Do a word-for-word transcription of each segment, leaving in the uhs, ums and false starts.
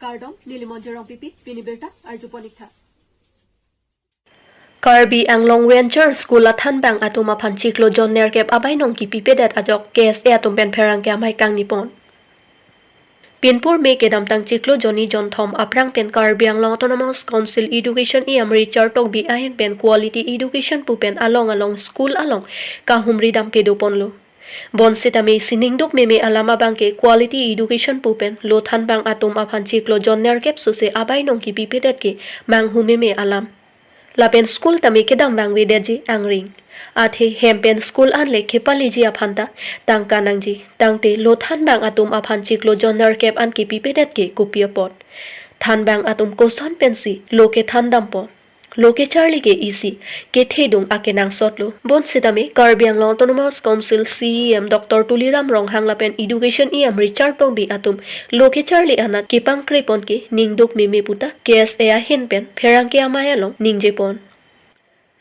Kardom, neli Monjirong Pipi, pini birta arjupon ik tha. Karbi Anglong Venture School athanbang atum aphan chiklo jon nerkep abainong kipipedet ajok K S A atum pen pherangke amei kangnipon. Pinpur me kedamtang chiklo jonni jonthom aphrang pen Karbi Anglong Autonomous Council Education E M Richard Tokbi ahin pen quality education pu pen along along school along kahumri dampe doponlo. Bonsitame isi ningduk meme alam abangke quality education pu pen lo thanbang atum aphan chiklo jon nerkep sose abainong kipipedet ke manghu meme alam. Lapen school tame kedam vangvedetji angring. Athe hem pen school anle kepaleji aphanta tangka nangji. Tangte lo thanbang atum aphan chiklo jon nerkep an kipipedet ke kopi apot? Thanbang atum koson pensi lo kethan dampo? Lo kecharli ke isi kethedung akenangsotlo. Bonsitame Karbi Anglong Autonomous Council C E M Doctor Tuliram Ronghang lapen Education E M Richard Tokbi atum lo kecharli anat kepangkrepon ke ningduk meme puta K S A ahin pen pherangke amei along ningjepon.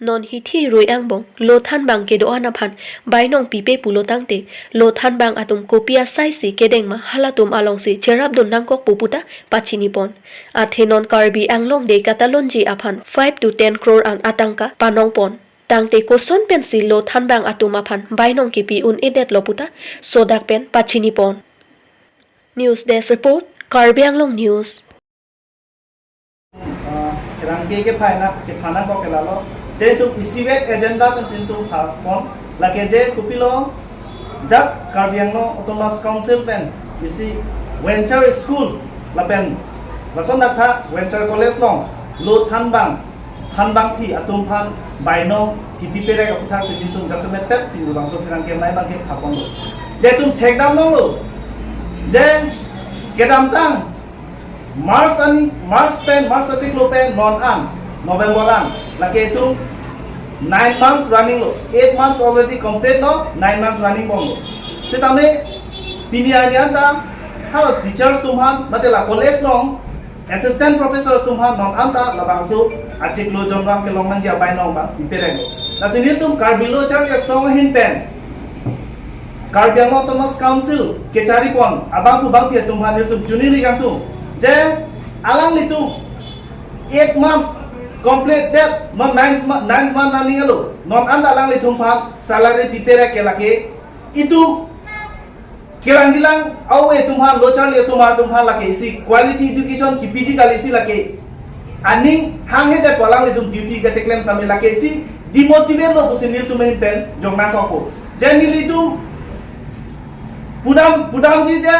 Non hithi rui angbong lo thanbang kedo-an aphan bainong pipe pulo tangte lo thanbang atum kopi asaisi kedengma halatum alongsi cherapdun nangkokpo puta pachinipon. Athe non Karbi Anglong de katalonji aphan five to ten crore an atangka panongpon. Tangte koson pensi lo thanbang atum aphan bainong kipi un-edetlo puta sodak pen pachinipon. News Desk Report, Karbi Anglong News. Ah, rangke ke phaina, kephan nangkok ke lalo. Je itum isivet agenda pensi itum phapon. Lake je kopilo, jak Karbi Anglong Autonomous Council pen isi venture school lapen lason dak tha venture college along lo thanbang, thanbangpi atum aphan bainong kipiperek aputhaksi itum jasemet pet pini labangso pherangke amei abangke phaponlo. Je itum thekdam longlo. Je kedamtang March an, March pen, March achiklo pen non an, November an, lake itum nine months running lo, eight months already complete lo, nine months running bomlo. Sitame pini arni anta hala teachers atum aphan, mate la college along assistant professors atum aphan non anta labangso achiklo jon abang kelong nangji abainong abang pipereklo. Lasi nelitum Karbi Lo Charli Asong ahin pen Karbi Anglong Autonomous Council kecharipon abang pu bangpi atum aphan nelitum choningri kangtung je alanglitum eight months complete det, non nine mo-, nine month running lo, non anta alanglitum aphan salary piperek ke lake itum kelang jilang awe atum aphan, lo charli asomar atum aphan lake isi quality education kipiji kali si lake aning hanghedet pu alanglitum duty kacheklem sitame lake isi demotivate lo pusi nelitum ahin pen jong nangkokpo. Je nelitum pudam, pudamji je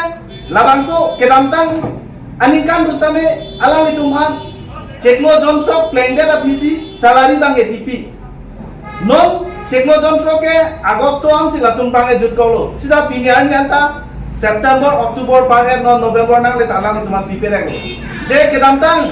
labangso kedamtang aningkan pu sitame alanglitum aphan chiklo jon throk plengdet aphisi salary abangke pipe. Non chiklo jon throk ke August ansi latum abangke jutkoklo. Sita pini arni anta September, October par-et, non November nangle ta alanglitum aphan pipereklo. Je kedamtang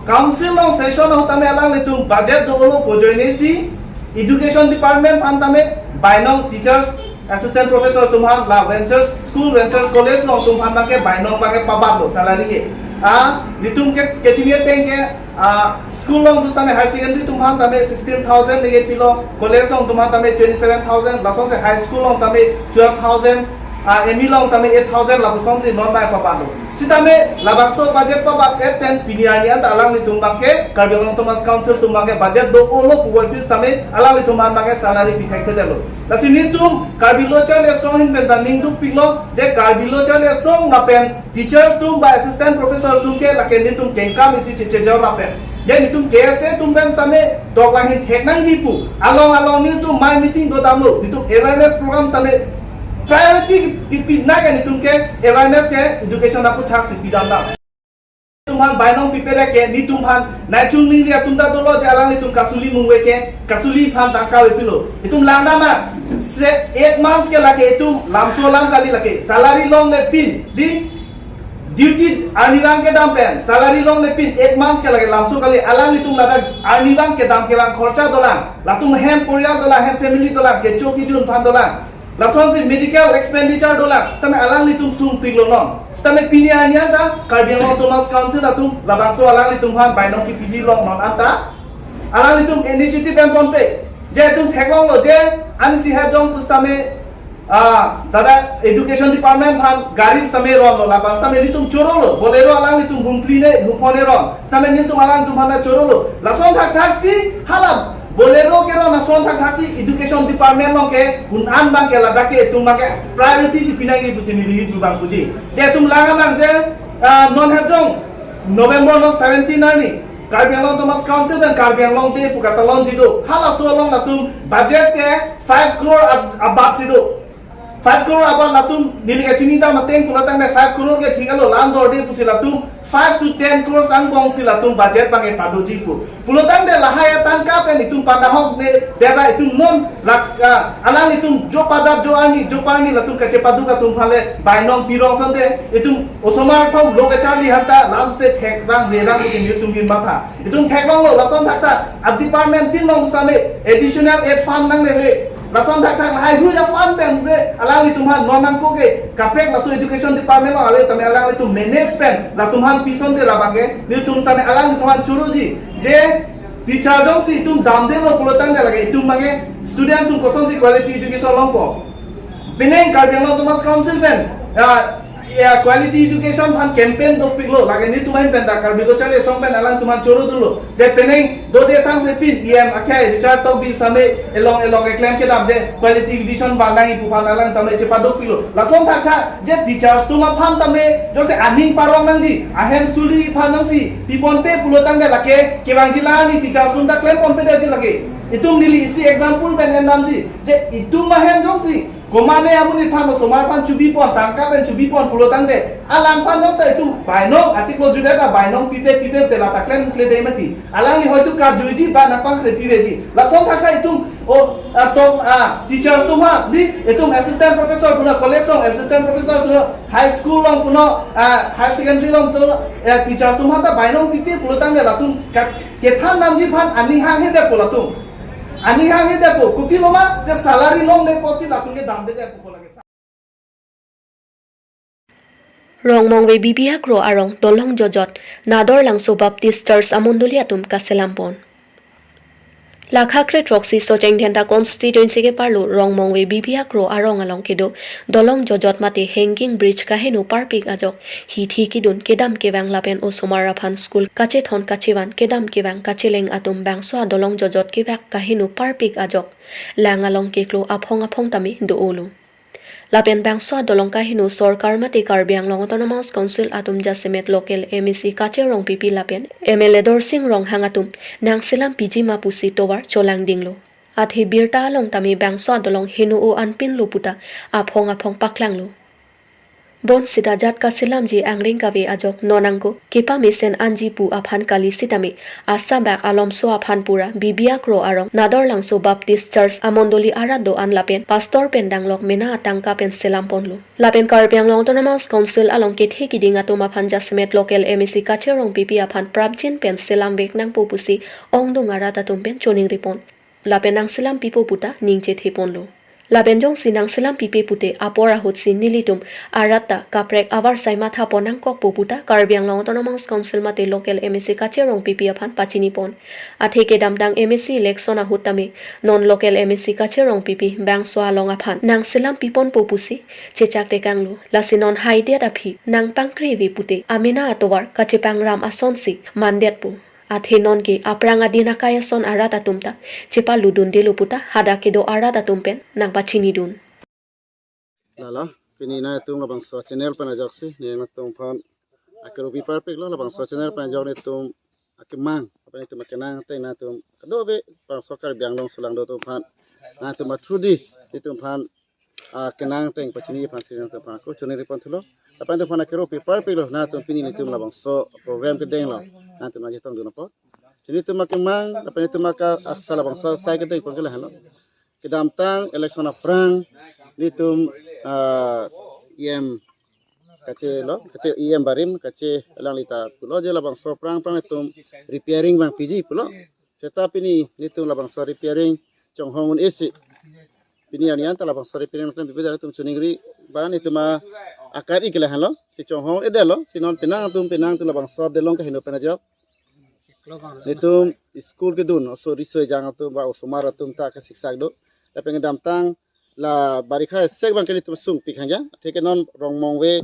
council along session ahut tame alanglitum budget dolo pu ajoine si education department aphan tame bainong teachers, assistant professor atum aphan, la ventures school, ventures college along atum aphan abangke bainong abangke pabatlo salary ke. Ah, nelitum ke kechini ateng ke, ah, school along pu sitame higher secondary atum aphan tame sixteen thousand nege pilo, college along atum aphan tame twenty seven thousand, lasonsi high school along tame twelve thousand, ah, M E along tame eight thousand lapusonsi non abangke pabatlo. Sitame labangso budget pabat-et pen pini arni anta alanglitum abangke Karbi Anglong Autonomous Council atum abangke budget dolo pu pu sitame alanglitum aphan abangke salary pithekthe detlo. Lasi nelitum Karbi Lo Charli Asong ahin pen ta ningdukpiklo je Karbi Lo Charli Asong lapen teachers atum ba assistant professors atum ke lake nelitum kengkam isi chechejor lapen je nelitum K S A atum pen sitame doklang ahin thek nangji pu along along nelitum amei meeting dodamlo, nelitum awareness program sitame priority kipi nangke nelitum ke awareness ke education aputhak si pidamdam. Nelitum aphan bainong piperek ke nelitum aphan nangchiningri atum ta dolo je alanglitum kasuli mungve ke, kasuli aphan tangka avepinlo. Itum langdam ma, se eight months ke lake itum lamso alam kali lake. Salary longle pin, di duty arni abang kedam pen salary longle pin eight months ke lake lamso kali, alanglitum ladak arni abang kedam kevang khorcha dolang, latum hem porial dolang, hem family dolang, kecho kejun aphan dolang. Lasonsi medical expenditure dolang, sitame alanglitum sungpiklo non. Sitame pini arni anta Karbi Anglong Autonomous Council atum labangso alanglitum aphan bainong kipiji long non anta alanglitum initiative enponpe. Je itum theklonglo je ansi hejong pu sitame Ah, dada education department aphan gari sitame ronlo, labang sitame nelitum chorolo, Bolero alanglitum humpli ne, humphone ron, sitame nelitum alanglitum aphan chorolo. Lason thakthaksi, hala Bolero keron ason thakthaksi education department along ke, un an abang ke ladak ke, itum abang ke priority si pinangji pusi neli itum abang puji. Je itum lang abang je, ah, non hajong, November non seventeen arni, Karbi Anglong Autonomous Council pen Karbi Anglong Day pu katalon si do. Halaso along latum budget ke five crore ab-, above si do. Five crore above latum neli kachini ta mateng pulo tangte five crore ke thik alo, la-an dorde pusi latum five to ten crores angbong si latum budget abang ke padoji pu. Pulo tangte lahai atangka pen itum panahok ne dera itum non lak, ah, alanglitum jo padat jo arni jo parni latum kachepaduk atum aphan le bainong pirong asonte itum osomar atum lo kacharli aphan ta last se thek rang le rang itum itum bin matha. Itum theklonglo, lason thakthak a department tin long sitame additional aid fund nanglele. Lason thakthak lahai hui a fund pen se alanglitum aphan non nangkok ke kaprek laso education department along ale tame alanglitum manage pen latum aphan pi asonte labang ke nelitum sitame alanglitum aphan choroji. Je teacher jongsi itum damdelo pulo tangte lake itum abang ke student atum kosonsi quality education longpo. Penang Karbi Anglong Autonomous Council pen, ah, ya, quality education aphan campaign dopiklo, lake nelitum ahin pen ta Karbi Lo Charli Asong pen alangtum aphan chorodunlo. Je penang dode sangsepin E M akhai Richard Tokbi sitame elong elong keklem kedam je quality education vangnangji pu aphan alang tame chepadopiklo. Lason thakthak je teachers atum aphan tame jongsi aning parong nangji, ahem suli aphan nangsi piponpe pulo tangte lake kevangji la ni teachers atum ta klemponpedetji lake. Itum neli isi example pen endamji. Je itum ahem jongsi komatne amonit aphan osomar aphan chubipon, tangka pen chubipon pulo tangte, alangphan jongta itum bainong achiklo judet ta bainong pipe pipe te lata klemkledei mati. Alangli hoitu karjuiji ba nangpangkre piveji. Lason thakthak itum o, ah, tok, ah, teachers atum ha, di itum assistant professor puno college along, assistant professor puno high school along puno, ah, higher secondary along puno, eh, teachers atum ha ta bainong pipe pulo tangte latum kat-, kethan damji aphan aning hanghedet pu latum. Aning hanghedet pu, kopiloma je salary longle apotsi latum ke damdedet pu lake. Rongmongve B B Akro arong dolong jojot, Nador Langso Baptist Church amondoli atum kaselampon. Lakha kre throksi Socheng Dhenta constituency keparlo Rongmongve B B Akro arong along kedo dolong jojot mate hanging bridge kaheno parpik ajok hithi kidun kedam kevang lapen osomar aphan school kachethon kachevan kedam kevang kacheleng atum bangso adolong jojot kevak kaheno parpik ajok lang along keklo aphong aphong tame do-olo. Lapen bangso adolong kaheno sorkar mate Karbi Anglong Autonomous Council atum jasemet local M A C Kache Rongpipi lapen M L A Dorsing Ronghang atum nangselam piji ma pusi tovar cholangdinglo. Athe birta along tame bangso adolong heno-o anpinlo puta aphong aphong paklanglo. Bonsita jat kaselamji angring kave ajok non angko kepamesen anji pu aphan kali sitame asambak alomso aphan pura B B Akro arong Nador Langso Baptist Church amondoli arat do-an lapen pastor pen danglok mena atangka pen selamponlo. Lapen Karbi Anglong Autonomous Council along kethe kiding atum aphan jasemet local M A C Kache Rongpipi aphan prapjin pen selamvek nangpo pusi ongdung arat atum pen choningripon. Lapen nangselam pipo puta ningje theponlo. Lapen jongsi nangselam pipe pute apor ahutsi nelitum arat ta kaprek avarsai mathapon nangkokpo puta Karbi Anglong Autonomous Council mate local M A C Kache Rongpipi aphan pachinipon. Athe kedamtang M A C election ahut tame non local M A C Kache Rongpipi bangso along aphan nangselam piponpo pusi chechak tekanglo. Lasi non haidet aphi nangpangkreve pute amena atovar kachepangram asonsi mandetpo. Athe non ke aphrang adin akai ason arat atum ta chepaludundelo puta hadak kedo arat atum pen nangpachinidun. Lalo, pini nangtum labangso channel pen ajoksi nangtum aphan akeropi parpiklo, labangso channel pen ajok nangtum akemang, apa nangtum akenang ateng nangtum kadokave bangso Karbi Anglong solangdo atum aphan nangtum athudi nangtum aphan, ah, kenang ateng pachini aphansi nangtum aphan ako choningriponthulo. Lapen nangtum aphan akeropi parpiklo, nangtum pini nangtum labangso program kedenglo, nangtum nangchetongdun apot. Pini nangtum akemang, lapen nangtum aka, ah, sa labangso asai kedengpon ke lahenlo. Kedamtang election aphrang nangtum, ah, E M Kache lo, Kache E M barim, Kache alangli ta pulo je labangso aphrang aphrang nangtum repairing vangpiji pulo. Seta pini nangtum labangso repairing chonghong un-esi. Pini arni an ta labangso repairing nangtum bibida nangtum choningri ba nangtum a akar ik lahenlo, si chonghong un-edetlo, si non penang atum penang atum labangso delong kaheno pen ajok nangtum school kedun, oso riso ejang atum ba osomar atum ta kasiksak do. Lapen kedamtang La barikha sek abang ke netum sungpik hangja. Athe ke non Rongmongve,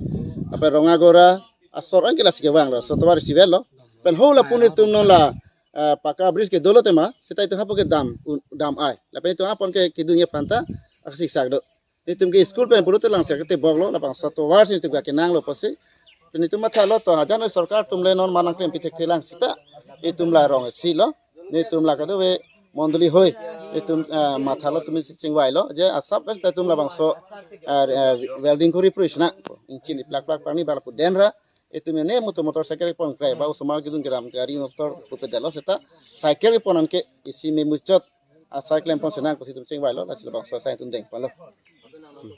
apa Rongagora asor an ke lasi kevanglo, so tovar isivetlo. Pen ho lapu netum non la, eh, paka bridge ke dolo tema, seta itum hapu ke dam, un-, dam ai. Lapen itum apon ke kedun ye phanta, aksik sak do. Netum ke school pen pulote langsi keteboklo, labangso tovar si netum ke kenanglo pusi. Pen netum mathalo to, hajan sorkar atum le non manang klem pithekthe lang seta, itum la rong isi lo, netum la kadokave mondoli hoi, itum, eh, mathalo atum si chingvailo, je asap ke seta itum labangso, eh, eh, welding kori pruisna, inchi ni plak plak prang ni bala pu denra, itum ne motor motorcycle pon krai ba osomar kedun kedam gari motor pupedetlo seta, cycle pon anke isi memuchot, asai klem pon senang pusi itum chingvailo, lasi labangso asai itum dengponlo.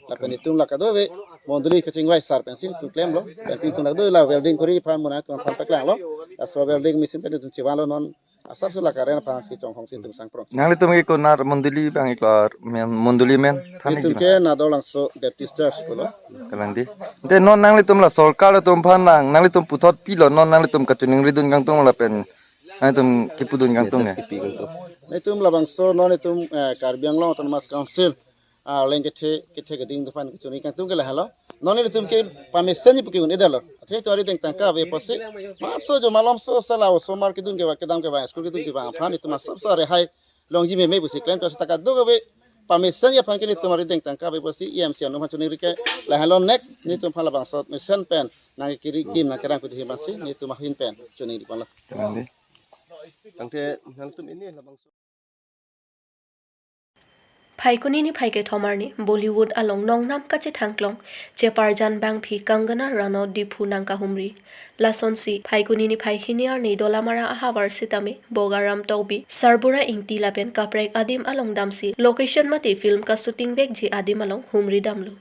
Lapen itum la kadokave mondoli kachingvai sar pensi itum klemlo, pen itum la kadokave la welding kori aphan mona itum aphan paklanglo. Laso welding machine pen itum chivanlo non asap sula karen aphan si chonghong si itum sangprong. Nanglitum ke konar mondoli abang iklar men mondoli men than Itum ikji ma? Ke Nadolangso Baptist Church pulo. Kalang di. Ante non nanglitum la sorkar atum aphan nang, nanglitum puthot pilo non nanglitum kachiningridun kangtung lapen nanglitum kipudun kangtung ya? Netum labangso non itum, eh, Karbi Anglong Autonomous Council, ah, leng kethe, kethe keding atum aphan kachini kangtung ke lahelo. Non netum ke pamesen ni puki un edalo. Athe itum arideng tangka ave pusi. Maso jo malomso sala osomar kedun kevang kedam kevang school kedun kevang aphan itum asap so rehai longji meme pusi klem, to seta kadokave pamesen ni aphan ke netum arideng tangka ave pusi E M C anung aphan chiningri ke lahelo, next netum aphan labangso mission pen nangkiri kim nangkerang kudi himasi netum ahin pen chiningri ponlo. Tangte, tangte nangtum ini labangso. Phaikuni niphai kethom arni Bollywood along nongnam kachethangklong cheparjan bangphi Kangana Ranaut Diphu nangkahumri. Lasonsi Phaikuni niphai hini arni Dolamara ahavar sitame Bogaram Tokbi, Sarbura Ingti lapen kaprek adim along damsi location mate film kashooting vekji adim along humri damlo.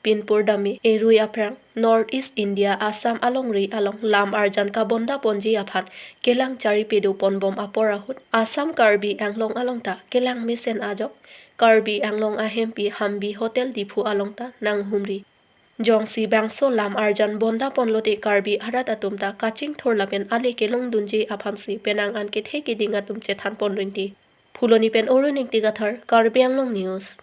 Pinpur dame erui aphrang North East India Assam alongri along lam arjan kabonda ponji aphan kelang chari pedo ponbom apor ahut Assam Karbi Anglong along ta kelang mesen ajok Karbi Anglong ahempi Hampi Hotel Diphu along ta nanghumri. Jongsi bangso lam arjan bonda ponlote Karbi arat atum ta kachingthur lapen ale kelongdunji aphansi penang an kethe keding atum chethan pon rinti. Phuloni pen Arun Ingti Kathar, Karbi Anglong News.